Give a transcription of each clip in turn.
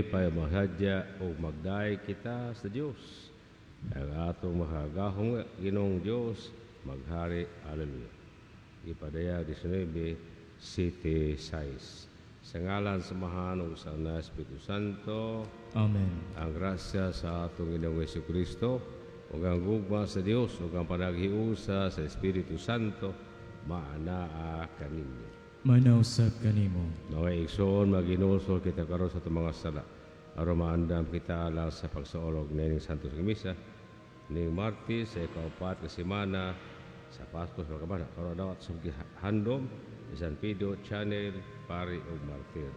Maglipay, maghadya ug magdayeg kita sa Dios. Ang atong makagagahom Ginoong Dios maghari. Hallelujah. Ipadayag 19 City 6. Sa ngalan sa Amahan ug sa Anak, Espiritu Santo. Amen. Ang grasya sa atong Ginoong Kristo ug ang gugma sa Dios ug ang panaghiusa sa Espiritu Santo maanaa kaninyo. Manausab kanimo. Mga igsoon, maghinulsol kita karon sa atong mga sala aron maandam kita alang sa pagsaulog niining Santo sa Misa ning Martes sa ikaupat nga semana sa Pasko sa mga. Karon daw at sa handom San Pedro Channel, pari ug martir.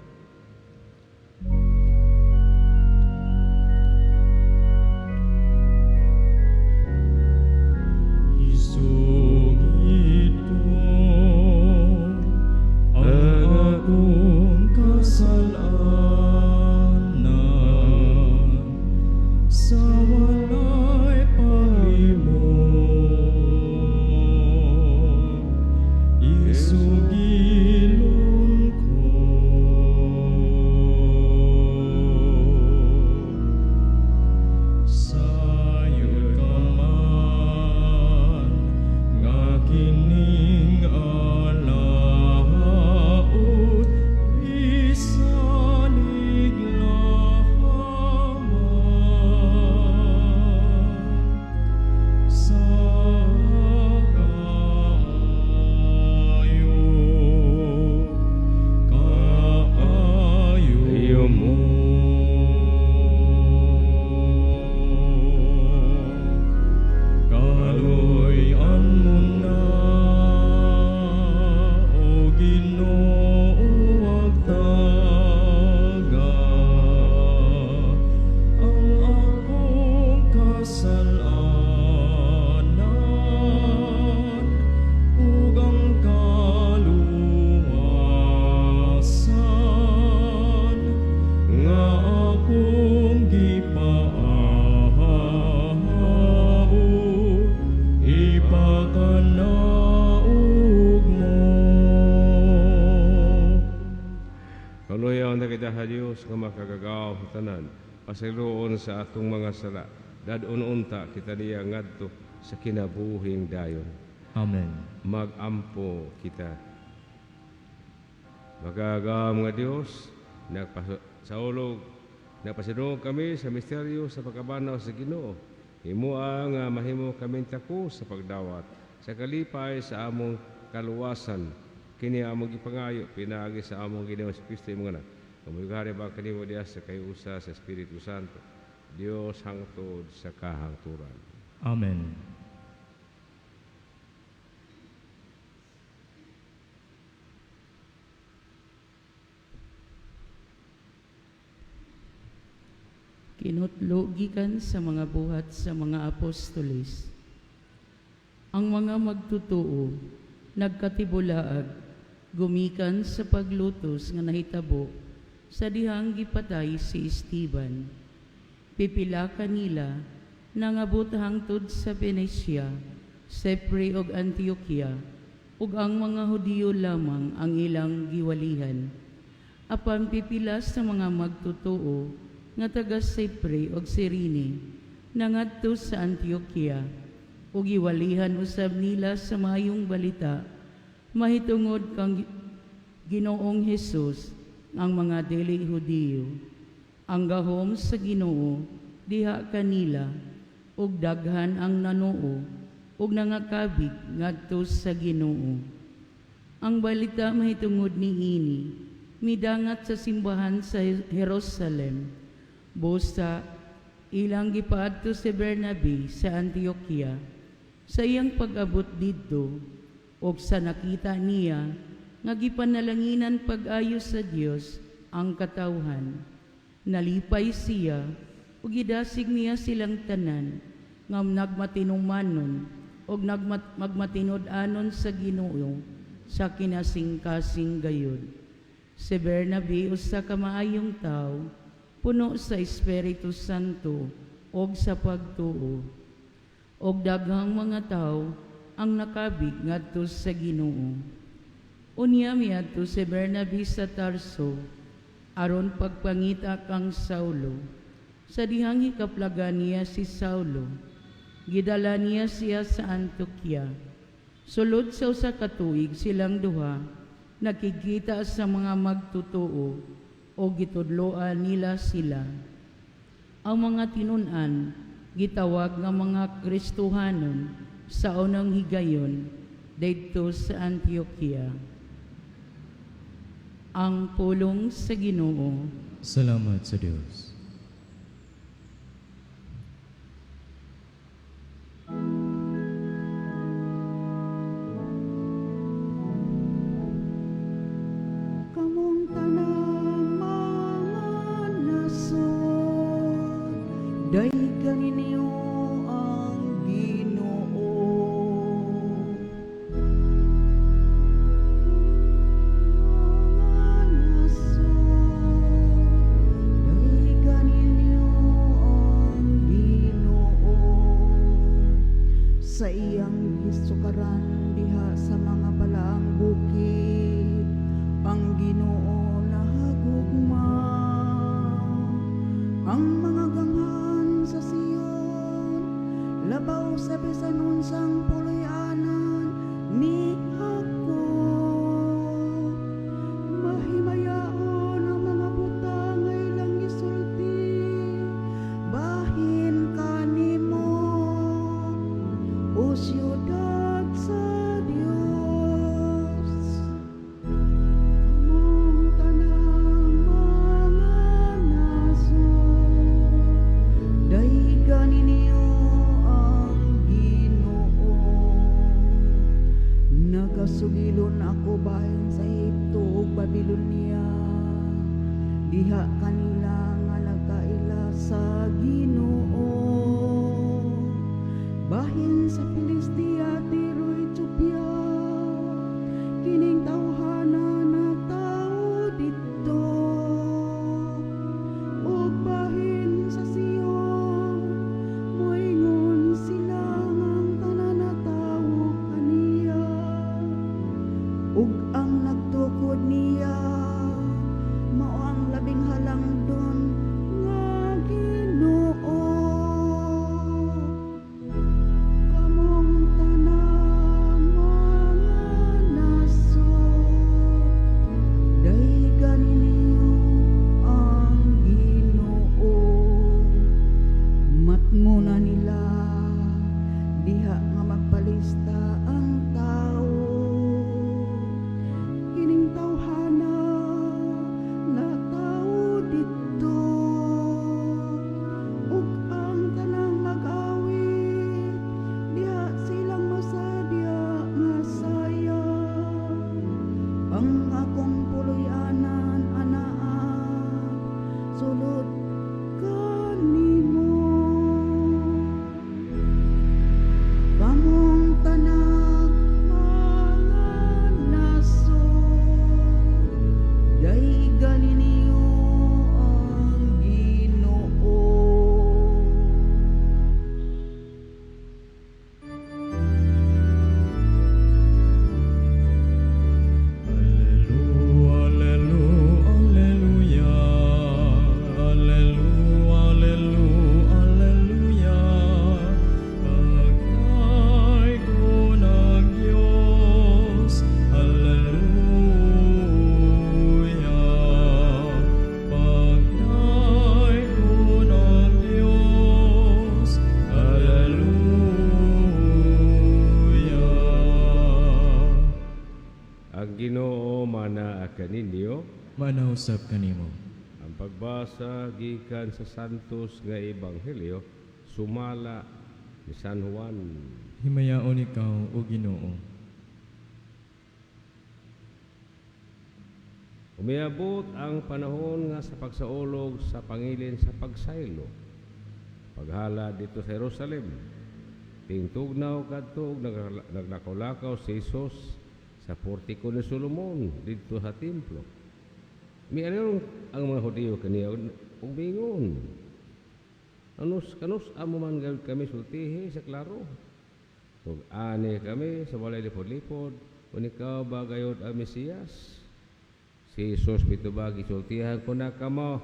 Isugid ko ang akong kasalanan sa walay paglimot. Isugilon ko sayod ka man nga kining alaot isalig lamang sa kaayo, kaayo Ayo mo. Kaluy-an mo na, O Ginoo, agtaga ang akong kasalanan ug ang kaluwasan nga akong gipaabot, ipakanaog mo. Kaluyaon na kita sa Dios nga makagagahom sa tanan, pasayloon sa atong mga sala. Dad-on unta kita niya ngadto sa kinabuhing dayon. Amen. Magampo kita. Makagagahom nga Dios, nagpasaulog, nagpasidungog kami sa misteryo sa pagkabanhaw sa Ginoo. Himoa nga mahimo kaming takos sa pagdawat sa kalipay sa among kaluwasan. Kini among gipangayo pinaagi sa among Ginoo sa Kristo imong anak. Kamuyghari ba kanimo diha sa kayusa sa Espiritu Santo. Dios hangtod sa kahangturan. Amen. Kinutlo gikan sa mga buhat sa mga apostoles. Ang mga magtutuo nagkatibulaag gumikan sa paglutos nga nahitabo sa dihang gipatay si Esteban. Pipila kanila nangabot hangtod sa Venecia, Cypre ug Antioquia, ug ang mga Hudiyo lamang ang ilang giwalihan. Apan pipila sa mga magtutuo nga taga Cypre ug Cyrene nangadto sa Antioquia ug giwalihan usab nila sa maayong balita mahitungod kang Ginoong Hesus ang mga dili Hudiyo. Ang gahom sa Ginoo diha kanila ug daghan ang nanuo ug nangakabig ngadto sa Ginoo. Ang balita mahitungod niini midangat sa simbahan sa Jerusalem. Busa ilang gipaadto si Bernabe sa Antioquia. Sa iyang pag-abot didto ug sa nakita niya nga gipanalanginan pag-ayo sa Dios ang katawhan, nalipay siya ug gidasig niya silang tanan nga nagmatinumanon ug magmatinud-anon sa Ginoo sa kinasingkasing gayud. Si Bernabe usa ka maayong tawo, puno sa Espiritu Santo ug sa pagtuo. Og daghang mga tawo ang nakabig ngadto sa Ginoo. Unya miadto si Bernabe sa Tarso aron pagpangita kang Saulo. Sa dihang hikaplagan niya si Saulo, gidala niya siya sa Antioquia. Sulod sa usa ka tuig silang duha nakikita sa mga magtutoo o gitudloan nila sila. Ang mga tinun-an gitawag nga mga Kristohanon sa unang higayon didto sa Antioquia. Ang pulong sa Ginoo. Salamat sa Dios. Kamong tanan mga nasod, daygan ninyo ang Ginoo. Mga nasod, daygan ninyo ang Ginoo. Sa iyang gisukaran diha sa mga balaang bukid, ang Ginoo nahagugma. Ang mga ganghan sa Sion, labaw sa bisan unsang puloy-anan ni Jacob. Mahimayaon ang mga butang nga ilang gisulti, bahin kanimo, o siyudad sa Dios. Kamong tanang mga nasod, daygan ninyo ang Ginoo. Nagasugilon ako bahin sa Ehipto ug Babilonia, diha kanila nga nagkaila sa Ginoo. Bahin sa Filistia, Tiro, Ethiopia, kining tawhana na tao didto. Ug bahin sa Sion, moingon sila nga ang tanan na tawo kaniya, ug ang nagtukod niya mao ang labing halangdon nga Ginoo. Kamong tanan mga nasod, daygan ninyo ang Ginoo. Matngona nila diha nga magpalista ang tawo. Kining tawhana na tawo didto, ug ang tanang mag-awit diha silang masadya nga saya. Ang akong puloy-anan anaa sulod kanimo. Kamong tanan mga nasod, daygan ninyo ang Ginoo. Alleluia, alleluia, alleluia, alleluia, alleluia. Pagdaygon ang Dios, alleluia. Pagdaygon ang Dios, alleluia. Ang Ginoo mana kaninyo. Maana usab kanimo. Ang pagbasa gikan sa Santos nga Ebanghelyo sumala ni San Juan. Himayaon ikaw, o Ginoo. Umiabot ang panahon nga sa pagsaulog sa pangilin sa pagsaylo. Paghala dito sa Jerusalem. Tingtugnaw kadto ug naglakaw-lakaw si Jesus sa portiko ni Solomon didto sa templo. Mialirong ang mga Hudiyo kaniya ug miingon, Anus kanus amo man gayud kami sultihi sa klaro. Ug ani kami sa walay lipod-lipod, kun ikaw ba gayud ang Mesiyas? Si Si Jesus mitubag, "Gisultihan ko na kamo,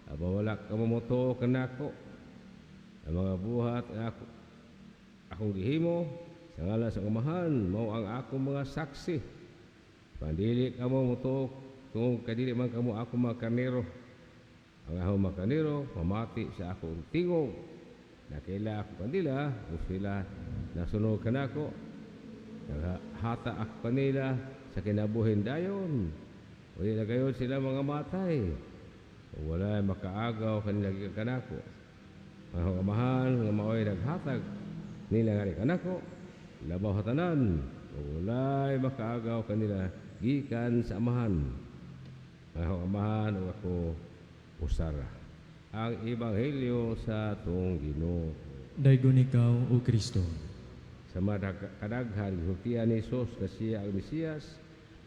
apan wala kamo motuo kanako. Ang mga buhat nga akong gihimo sa ngalan sa Amahan mao ang akong mga saksi. Apan dili kamo motuo tungod kay dili man kamo akong mga karnero. Ang akong mga karnero mamati sa akong tingog. Nakaila ako kanila ug sila nasunod kanako. Naghatag ako kanila sa kinabuhing dayon. Ug dili na gayud sila mangamatay. Ug walay makaagaw kanila gikan kanako. Ang akong Amahan nga mao'y naghatag nila ngali kanako, labaw sa tanan, ug walay makaagaw kanila gikan sa Amahan. Ang akong Amahan ug ako usa ra." Ang Ebanghelyo sa atong Ginoo. Daygon ikaw, O Kristo. Sa mga kadaghan gisultihan ni Jesus na siya ang Mesiyas,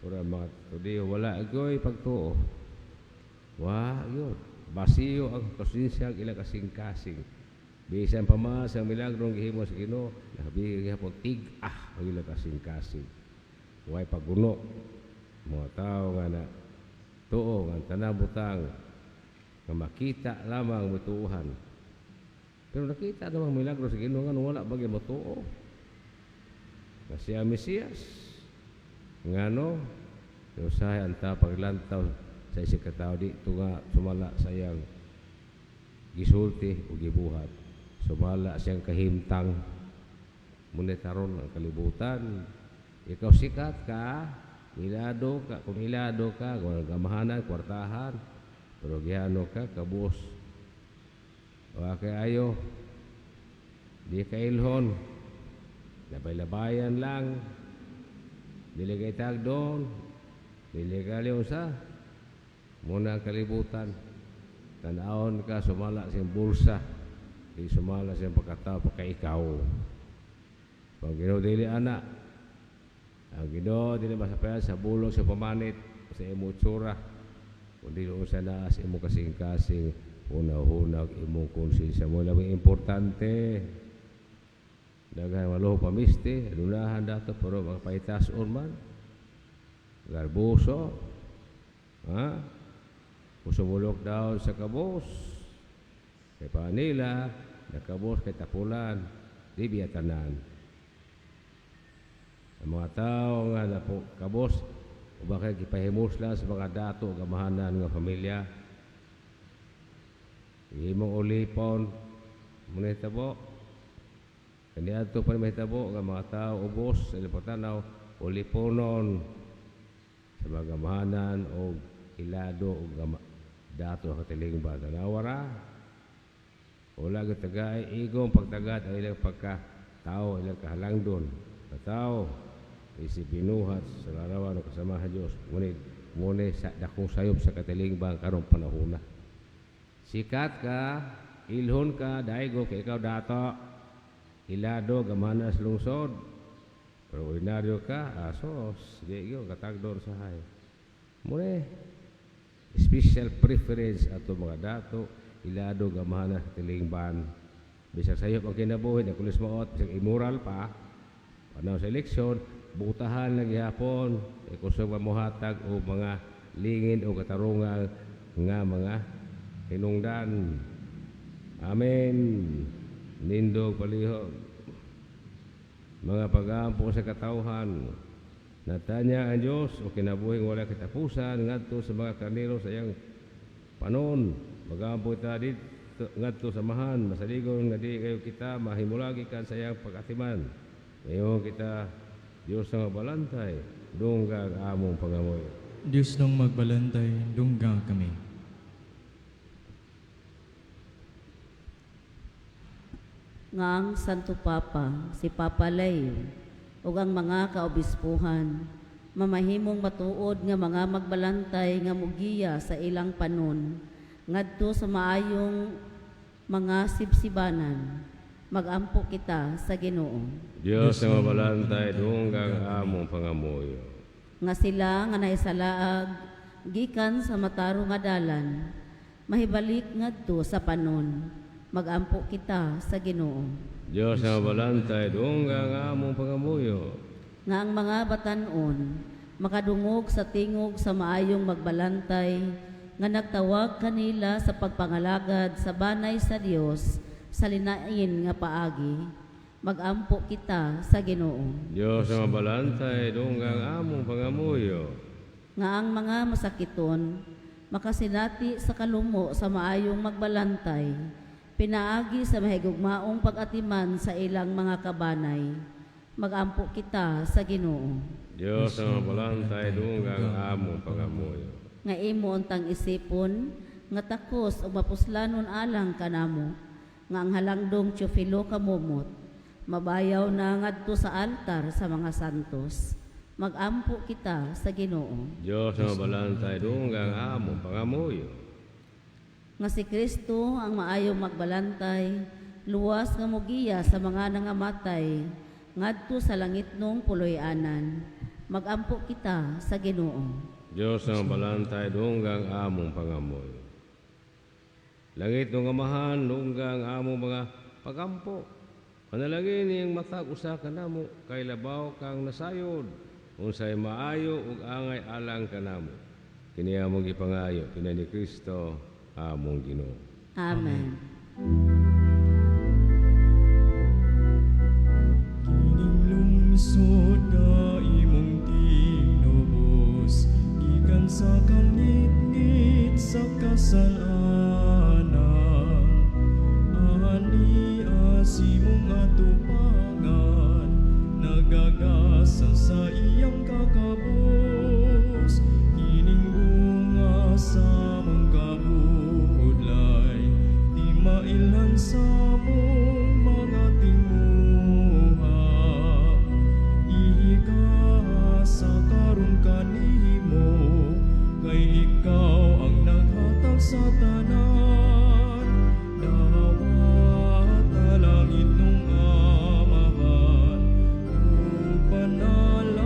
pero ang mga Hudiyo wala gyoy pagtuo. Wa gyud. Basiyo ang konsensya ang ilang kasing-kasing. Bisan pa man sa milagrong gihimo sa Ginoo, nakabigay gihapon tig-ah ang ilang kasing-kasing. Way pagguno. Mga tao nga na tuo nga ang tanang butang nga makita lamang mituohan. Pero nakita namang milagro sa Ginoo nga wala ba gyud motuo? Nga siya ang Mesiyas. Ngano? Usahay ang tao paglantaw sa isip katao di tunga sumala sa iyang gisulti o gibuhat. Sumala siyang kahimtang. Ngunit karon ang kalibutan. Ikaw sikat ka, ilado ka, kung ilado ka, kung gamahanan, kwartahan, pero gihano ka, kabus. Wa kay ayo, di ka ilhon, labay-labayan lang, dili kay tagdon, dili ka sa muna ang kalibutan. Tanawon ka, sumala siyang bulsa, di sumala siyang pagkatao, pagka ikaw. Pag Ginoo dili ana, ang Ginoo dili masapayan sa bulong sa pamanit, sa imong tsura, kundi unsa na sa imong kasing-kasing, hunahunag imong konsensya mo. Labing importante, daghan maluho pamisti, adunahan dato, pero mga paitason man, garbuso, ha? Kusumulok daw sa kabos, kay panila, nakabos kay tapulan, di biya tanan. Ang mga tao nga kabos, o baka gipahimuslan sa mga dato o gamahanan nga pamilya, imong ulipon, muna hitabo. Kaniadto pa mahitabo nga mga tao ubos sa ilang pagtanaw, uliponon sa mga gamahanan o ilado o dato sa katilingban. Tanawa ra. Wala gyud tagay igong pagtagad ang ilang pagkatao, ilang kahalangdon. Katao, isip binuhat sa larawan o kasamahan Diyos. Ngunit, ngunit sa dakong sayop sa katilingban karong panahona. Sikat ka, ilhon ka, daigo kay ikaw dato, ilado, gamana sa lungsod. Pero ordinaryo ka, asos, di iyo, katagdor sa hay. Muna, special preference ato mga dato, ilado, gamana sa tilingban. Bisag sayop ang kinabuhi, nagkulis maot, bisag immoral pa, panahon sa eleksyon, butahan lang gihapon, kusog mamuhatag o mga lingin o katarungan nga mga hinungdan. Amen. Nindog palihog. Mga pagampo sa katawhan, natanya ang Diyos o kinabuhing wala katapusan ngadto sa mga karnero sa iyang panon. Magampo ta dito ngadto sa Amahan, masaligon nga di kayo kita mahimulagi kan sa iyang pag-atiman. Ngayon kita Diyos ang mabalantay, dunggag among pangamuyo. Diyos nang magbalantay, dungga kami. Nga ang Santo Papa, si Papa Leo, ug ang mga kaobispuhan, mamahimong matuod nga mga magbalantay nga mugiya sa ilang panon, ngadto sa maayong mga sibsibanan, magampo kita sa Ginoo. Diyos ang mabalantay, dunggag among pangamuyo. Nga sila nga naisalaag gikan sa matarong nga dalan, mahibalik ngadto sa panon, magampo kita sa Ginoo. Diyos ang mabalantay, dunggag among pangamuyo. Nga ang mga batan-on Makadungog sa tingog sa maayong magbalantay nga nagtawag kanila sa pagpangalagad sa banay sa Dios sa linain nga paagi. Magampo kita sa Ginoo. Diyos ang mabalantay, dunggang among pangamuyo. Nga ang mga masakiton makasinati sa kalumo sa maayong magbalantay pinaagi sa mahigugmaong pag-atiman sa ilang mga kabanay. Magampo kita sa Ginoo. Diyos ang mabalantay, dunggang among pangamuyo. Nga imo untang isipon nga takos ug mapuslanon alang kanamo nga ang halangdong Teofilo Camomot mabayaw na ngadto sa altar sa mga santos. Magampo kita sa Ginoo. Diyos ang mabalantay, dunggang among pangamuyo. Nga si Kristo ang maayong magbalantay luwas nga mogiya sa mga nangamatay ngadto sa langitnong puloy-anan. Magampo kita sa Ginoo. Diyos ang mabalantay, dunggang among pangamuyo. Langit ng Amahan, dunggang among mga pagampo. Panalangin niyang matag usa kanamo kay labaw kang nasayod, unsay maayo ug angay alang kanamo. Kini among gipangayo pinay ni Kristo among Ginoo. Amen. Kining lungsod nga imong tinubos, gikan sa kangitngit sa kasalanan, ani asimong atubangan, nagagasa sa iyang kakabos. Kining bunga sa mong kabudlay, di mailhan sa mong mga tinguha. Ihigasa karon kanimo, kay ikaw ang naghatag sa tanan. Dawata langit nung Amahan, ug panalangin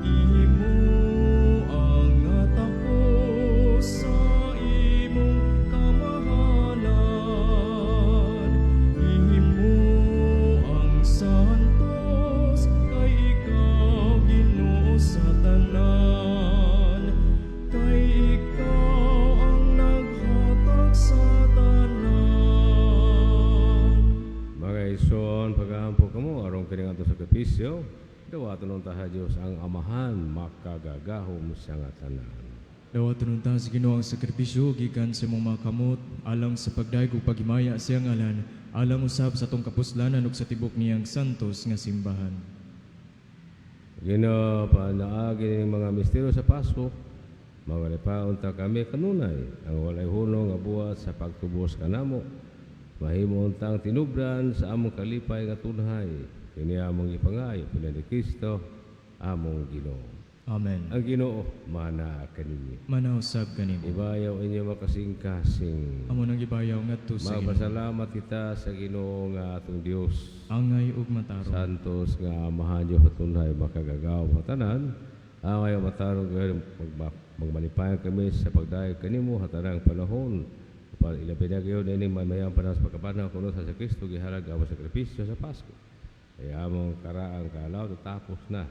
imo ang natapos sa imong kamahalan. Ihimo ang santos, kay ikaw Ginoo sa tanan, kay ikaw ang naghatag sa tanan. Mga igsoon, pag-aampo kamo aron kini nga sakripisyo, dawaton unta sa Dios ang Amahan makagagahom sa nga tanan. Dawaton unta sa Ginoo ang sakripisyo gikan sa imong mga kamot alang sa pagdayeg ug paghimaya sa iyang ngalan, alang usab sa atong kapuslanan ug sa tibok niyang santos nga simbahan. Ginoo, panaagi ning mga misteryo sa Pasko, magalipaon ta kami kanunay ang walay hunong nga buhat sa pagtubos kanamo. Mahimo untang tinubdan sa among kalipay nga tunhay. Kini among ipangayo pinay ni Kristo among Ginoo. Amen. Ang Ginoo mana kaninyo. Manausab kanimo. Ibayaw inyo makasing-kasing. Amo nang gibayaw ngadto sa Ginoo. Magpasalamat kita sa Ginoo nga atong Dios. Angay ug matarong. Santos nga Amahan Dios tunhay makagagahom sa tanan. Angay matarong gayon magmalipayan kami sa pagdayeg kanimo sa tanang panahon. Para ilabi na gayon ining mamayang panahon sa pagkabanhaw kuno sa Kristo gihalad ang sakripisyo sa Pasko. Ay among karaang kaalaw tapos na.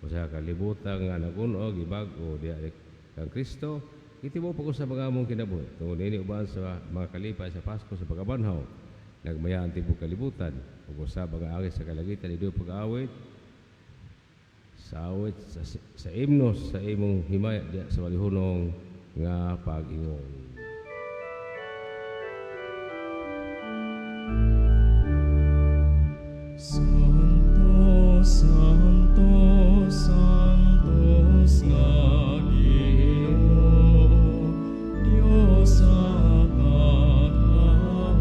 Usa ka kalibutan nga nagun-og gibag-o diha kang Kristo, itibo pa ko sa mga among kinabuhi. Tungod nini uban sa mga kalipay sa Pasko sa pagkabanhaw, nagmaya ang tibok kalibutan ug usab ang anghel sa kalangitan ido pag-awit sa awit sa imnos sa imong himaya diha sa walihunong nga pag-ingon. Santo, Santo, Santos nga Ginoo, Dios sa kagahuman,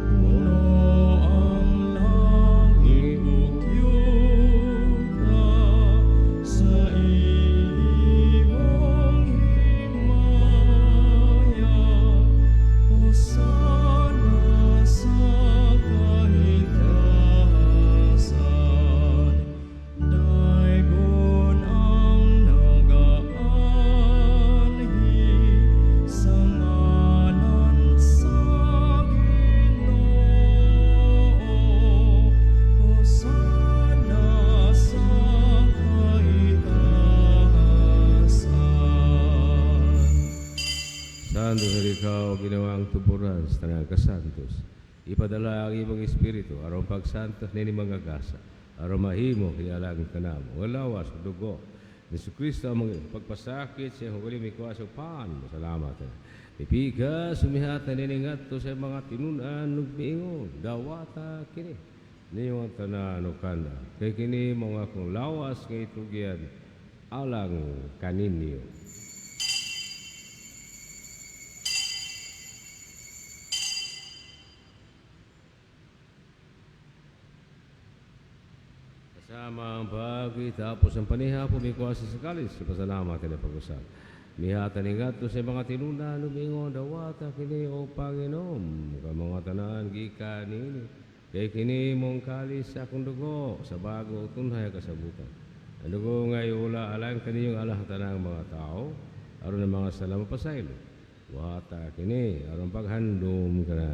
puno ang langit ug yuta sa imong Santo sa ikaw, Ginoo ang tuburan sa tanang kasantos. Ipadala ang imong espiritu aron pagsantos nini mga gasa, aron mahimo kinialang kanamo. Nga lawas ug dugo ni Kristo ang mga pagpasakit sa iyang hugaling mikuha sa pan. Salamat. Mipiga sumihata nini ngadto sa mga tinun-an ug miingon, dawata kini niyo ang tanan ug kana. Kay kini mga akong lawas nga itugyan alang kaninyo. Kasama ang pagkitapos ang panihapon, mikuha sa sakalis, pasalamat na pag-usap. Mihata ni ngadto sa mga tinun-an, umingon, dawata kini o Panginoon, ka mga tanan gikan nini. Kay kini mong kalis sa akong dugo, sa bago tunhay kasabutan. Ang dugo nga iula alang kaniyong alah tanang mga tao, aron ang mga sala mapasaylo. Wata kini, aron paghandom kana.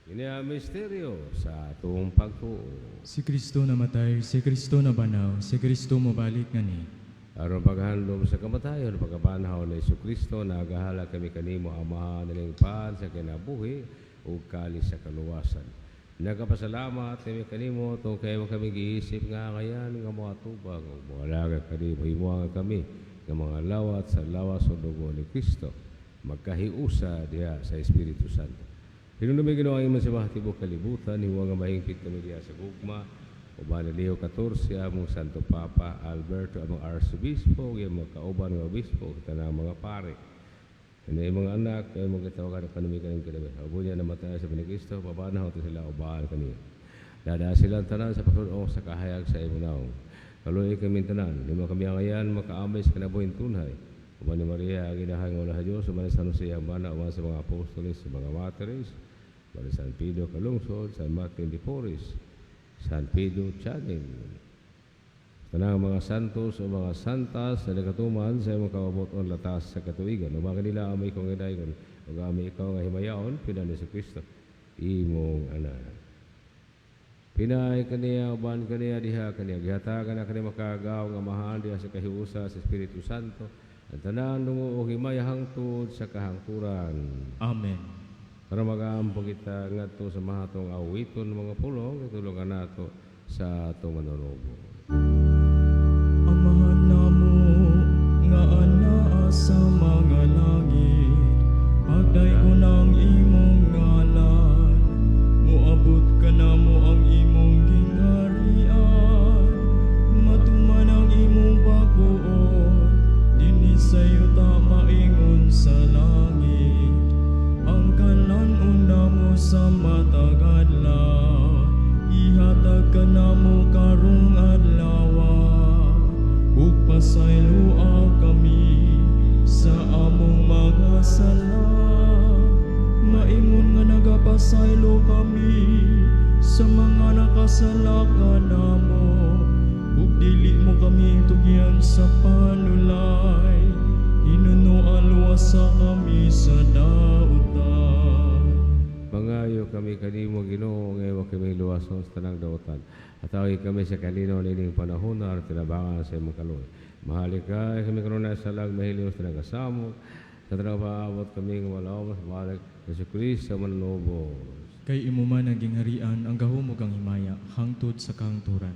Kini ang misteryo sa atong pagtuo. Si Kristo namatay, si Kristo nabanaw, si Kristo mobalik ngani. Aron paghandom sa kamatayon, pagkabanhaw ni Kristo, nagahala kami kanimo Amahan nining pan sa kinabuhi ug kalis sa kaluwasan. Nagapasalamat kami kanimo tungod kay mo kami giisip nga ngayan nga moatubang ug moalagad kanimo himoa kami nga mga lawat sa lawas o dugo ni Kristo magkahiusa diha sa Espiritu Santo. Hinumdumi Ginoo ang imong simbahan tibuok kalibutan, himuha nga mahingpit kami diha sa gugma, uban ni Leo XIV, among Santo Papa Alberto, among Arsobispo, ug iyang mga kauban nga obispo, ug tanang mga pare. Ini mga anak, kay mga gitawagan kanumi kaning kinabi. Abo niya namatay sa Kristo, pabanhaw to sila uban kaniya. Dada sila tanan sa pagsulong sa kahayag sa imong naong. Kaluoy kami tanan, nimo kami angayan makaamay sa kinabuhing tunhay. Uban ni Maria, ang inahan nga sa Dios, uban ni San Jose ang bana, uban sa mga apostoles, sa mga martires, uban ni San Pedro Calungsod, San Martin de Porres, San Pedro Chanel. Tanang mga santos o mga santas na nagkatuman sa imong kababot-on latas sa katuigan. Uban kanila amay kong gidaygon, ug amay ikaw nga himayaon, pina ni Kristo, imong anak. Pinay kaniya, uban kaniya, diha kaniya, gihatagan na kaniya makagaw nga amahan diha sa kahiusa sa Espiritu Santo, ang tanan dungo og himaya hangtod sa kahangturan. Amen. Para mag-aampo kita ngadto sa mahatong awiton mga pulong, itulungan nato sa atong manunubo. Amahan namo nga anaa sa mga langit, pagdaygon ang imong ngalan, moabot kanamo ang imong gingharian, matuman ang imong pagbuot, dinhi sa yuta maingon sa langit. Ang kalan-on namo sa matag adlaw, ihatag kanamo karong adlaw, ug pasayloa kami sa among mga sala, maingon nga nagapasaylo kami sa mga nakasala kanamo, ug dili mo kami tugyan sa panulay, hinunoa luwasa kami sa dautan. Mangayo kami kanimo Ginoo nga imo kami luwason sa tanang dautan. Atawag kami sa kalinaw nining panahon aron tinabangan sa imong kaluoy. Mahalikay kami kanunay sa lag mahiliw sa tanang kasamok. Sa tanang paabot kami nga walawom sa balik Hesus Kristo manunubos. Kay imo man ang gingharian, ang gahom ug ang himaya, hangtod sa kahangturan.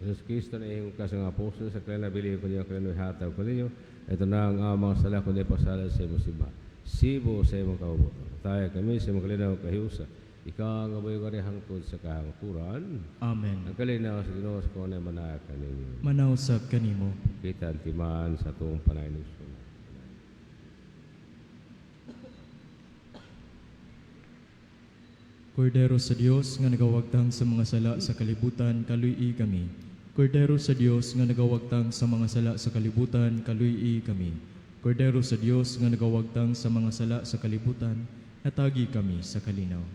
Jesus Kristo na iyong kasang apostol sa kanila bili ko niyo kanila hatag ko ninyo. Ito na ang amang sala kundi pasala sa imong simbahan. Sibo sa imong kaubutan. Tayo kami sa imong kalinaw kahiusa. Ikaw ang aboy kani hangtod sa kahangturan. Amen. Ang kalinaw sa Ginoo sa kung manaka ninyo. Manausab kanimo. Kita ang timaan sa tuong panaynos. Kordero sa Dios nga nagawagtang sa mga sala sa kalibutan, kaluy-i kami. Kordero sa Dios nga nagawagtang sa mga sala sa kalibutan, kaluy-i kami. Kordero sa Dios nga nagawagtang sa mga sala sa kalibutan, hatagi kami sa kalinaw.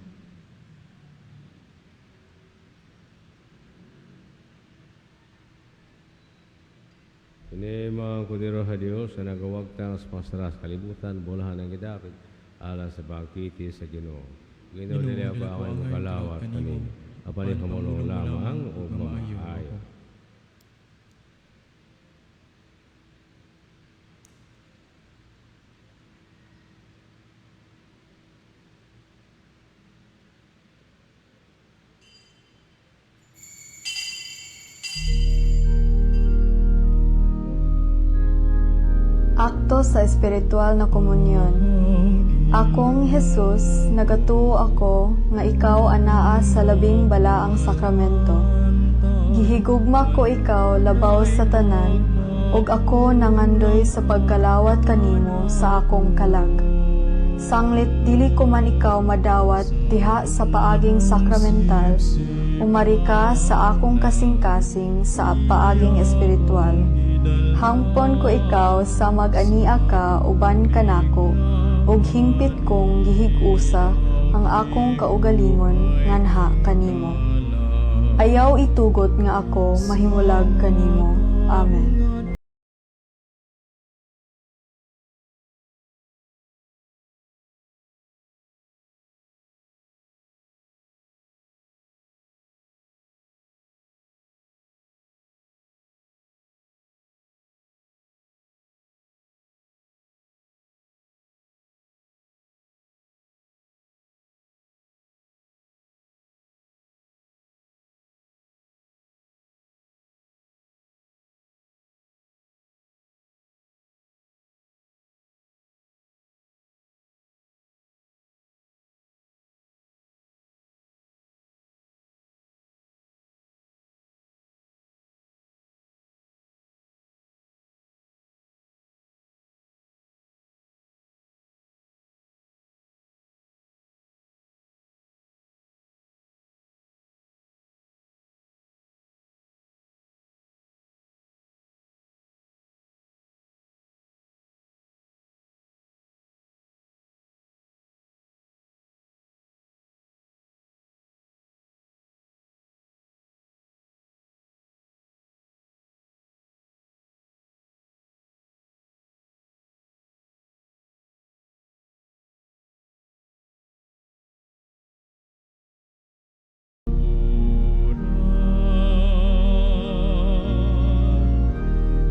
Ini mga kordero sa Dios na nagawagtang sa mga sala sa kalibutan, bolahan ang gidapit alang sa bangkiti sa Ginoo. Ginoo, dili ako angay mokalawat kanimo. Apan ipamulong lamang ug mamaayo mamaayo. ako. Akto sa espiritual na komunyon. Akong Jesus, nagatuo ako nga ikaw anaa sa labing balaang sakramento. Gihigugma ko ikaw labaw sa tanan, ug ako nangandoy sa pagkalawat kanimo sa akong kalag. Sanglit dili ko man ikaw madawat diha sa paaging sakramental, umari ka sa akong kasing-kasing sa paaging espiritual. Hangpon ko ikaw sa mag-ania ka uban kanako, ug hingpit kong gihig-usa ang akong kaugalingon nganha kanimo. Ayaw itugot nga ako mahimulag kanimo. Amen.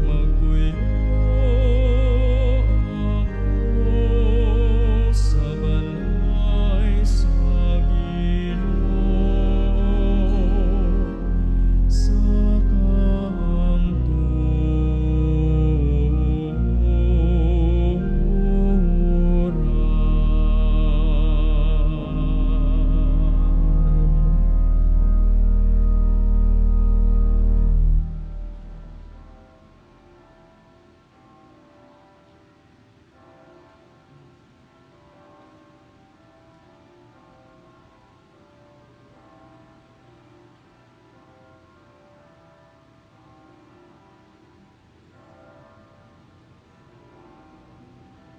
Magpuyo ako sa balay sa Ginoo sa kangturan.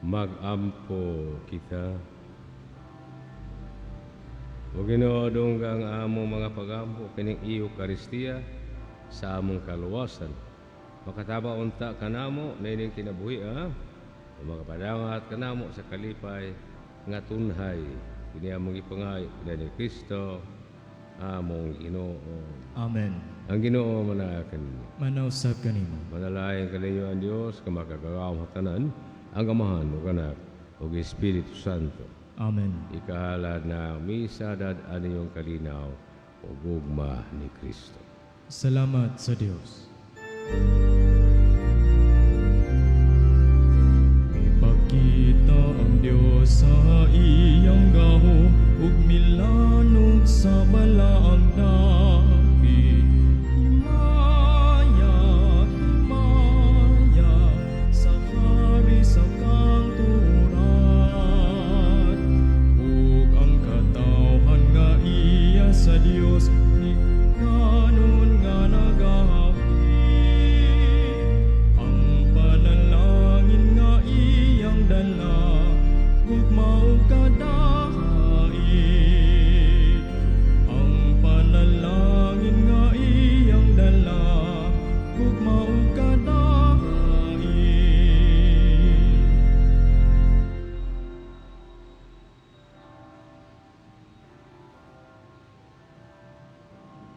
Magampo kita. O Ginoo, dungga ang among mga pagampo kining Eucharistia sa among kaluwasan. Makataba unta kanamo niining kinabuhi, ha? O makapadangat kanamo sa kalipay nga tunhay. Kini among gipangayo ni Kristo among Ginoo. Amen. Ang Ginoo manaa kaninyo. Manaw sab kanimo. Manalangin kaninyo ang Dios nga makagagahom tanan, ang Amahan ug Anak ug Espiritu Santo. Amen. Ikahalad na misa dad-an ninyong kalinaw ug gugma ni Kristo. Salamat sa Dios. Ipakita ang Dios sa iyang gahom ug milanog sa balaang